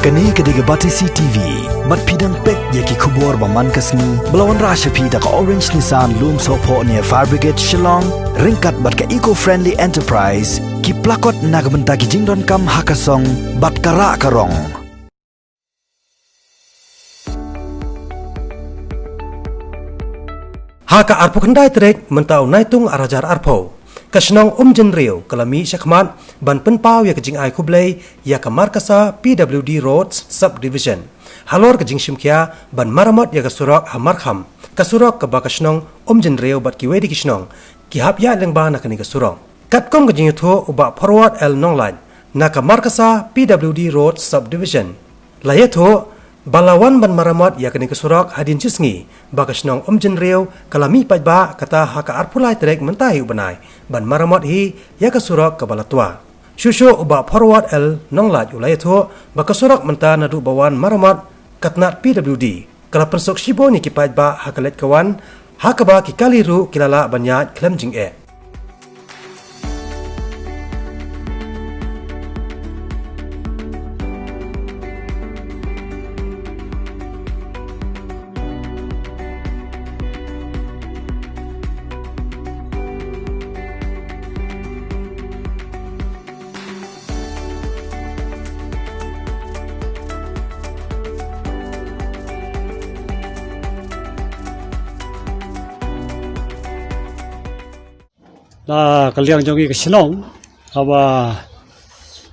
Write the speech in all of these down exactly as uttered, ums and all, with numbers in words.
Kane ka dei ka Batesi T V. Bad phi dang peit ïa ki khubor ba man ka sngi ba la wanrah sha phi da ka Orange Nissan Lumsohphoh near Fire Brigade Shillong, ryngkat bad ka Eco Friendly Enterprise, ki plakot na ka bynta ki jingdonkam ha ka song bad ka rah ka rong. Ha ka arphew khyndai tarik mynta u Naitung ar hajar arphew, ka shnong Umjynriew ka la mih shakhmat ban pynpaw ïa ka jingai khublei ïa ka Markasa P W D Roads Subdivision halor ka jingshimkhia ban maramot ïa ka surok ha Markham, ka surok kaba ka shnong Umjynriew bad kiwei de ki shnong ki hap ïaid lyngba na kane ka surok. Katkum ka jingïathuh u Bah Forward L Nonglait na ka Markasa P W D Road Subdivision, la ïathuh ba la wan ban maramot ïa kane ka surok hadien shisngi ba ka shnong Umjynriew ka la mih paidbah, kata ha ka arphew lai tarik mynta hi u bnai, ban maramot hi ïa ka surok kaba la twa. Shuh shuh u Bah Forward L Nonglait u la ïathuh ba ka surok mynta naduh ba wan maramot ka tnat P W D ka la pynsuk shibun ïa ki paidbah ha ka leit ka wan, ha kaba ki kali ruh ki la lah ban ïaid khlem jingeh. Na ka liang jong ngi ka shnong, haba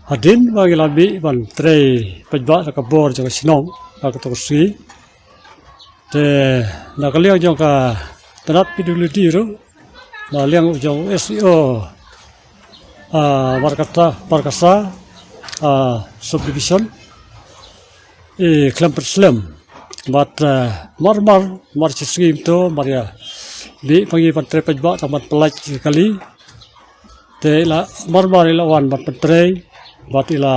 hadien ba ngi la mih ban trei paidbah na ka bor jong ka shnong ha kato ka sngi. Te na ka liang jong ka tnat P W D ruh, na liang jong u S D O, ah, Markata, Markasa, ah, subdivision, i khlem pynslem. Bad, ah, mar mar, mar shi sngi mynta, mar ïa mih ma ngi ban trei paidbah tang ban pyllait ki kali. Te i la mar mar i la wan ban pyntrei, bad i la,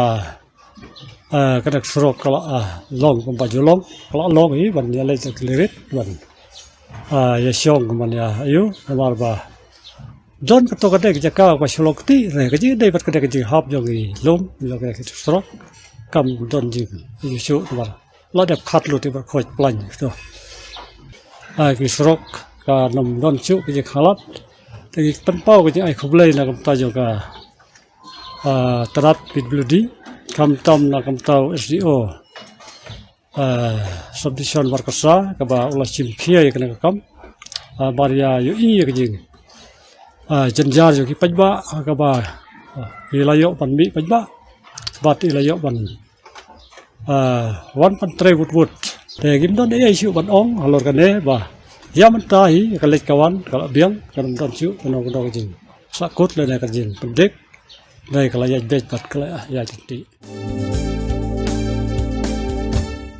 ah, ka dak surok ka la, ah, long kumba ju long, ka la long hi ban ïaleit da ki lynti ban, ah, ïashong ban ïa, ïoh, namar ba don kato ka dei ka jaka ba shu long kti, ne ka jingdei bad ka dei ka jinghap jong i lum, jong ka dei ka surok. Kam don jing, jingïashuh namar la dep khat lut i bad khoit plain to. Ah, ki surok ka nym don shuh ka jingkhalat. Te ngi pynpaw ka jingai khublei na ka bynta jong ka, ah, tnat P W D, khamtam na ka bynta u S D O, ah, subdivision Markasa, kaba u la shim khia ïa kane ka kam. Ah, mar ïa ïohi ïa ka jing, ah, jynjar jong ki paidbah, ah, kaba, ah, i la ïoh ban mih paidbah, bad i la ïoh ban, ah, wan ban trei wut wut. Te ngim don ei ei shuh ban ong halor kane ba ïa mynta hi ka leit ka wan ka la biang, kam don shuh kano kano ka jingsahkut lane ka jingpyndik. Dei ka la ïaid beit bad ka la ïaid ryntih.